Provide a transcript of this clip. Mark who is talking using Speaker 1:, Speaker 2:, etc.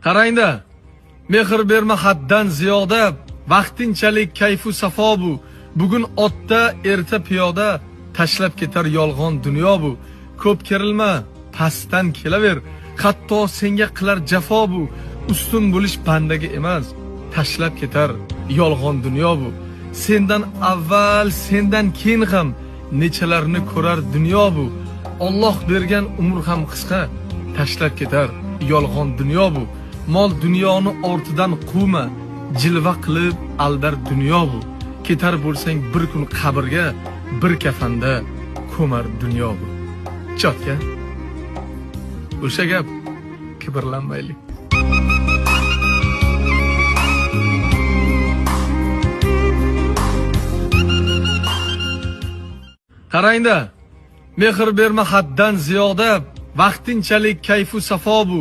Speaker 1: Qarangda, mehr berma haddan ziyoda, vaqtinchalik kayfu safo bu. Bugun otda, erta piyoda, tashlab ketar yolg'on dunyo bu. Ko'p kerilma, pastdan kelaver, hatto senga qilar jafo bu. Ustun bo'lish bandaga emas, tashlab ketar yolg'on dunyo bu. Sendan avval, sendan keyin ham nechalarni ko'rar dunyo bu. Alloh bergan umr ham qisqa, tashlab ketar yolg'on dunyo bu. Mol dunyoni ortidan quvma, jilva qilib aldar dunyo bu. Ketar bo'lsang bir kun qabrga, bir kafanda ko'mar dunyo bu. Chotka. O'sha gap, kibrlanmaylik. Qarangda, mehr berma haddan ziyoda, vaqtinchalik kayfu safo bu.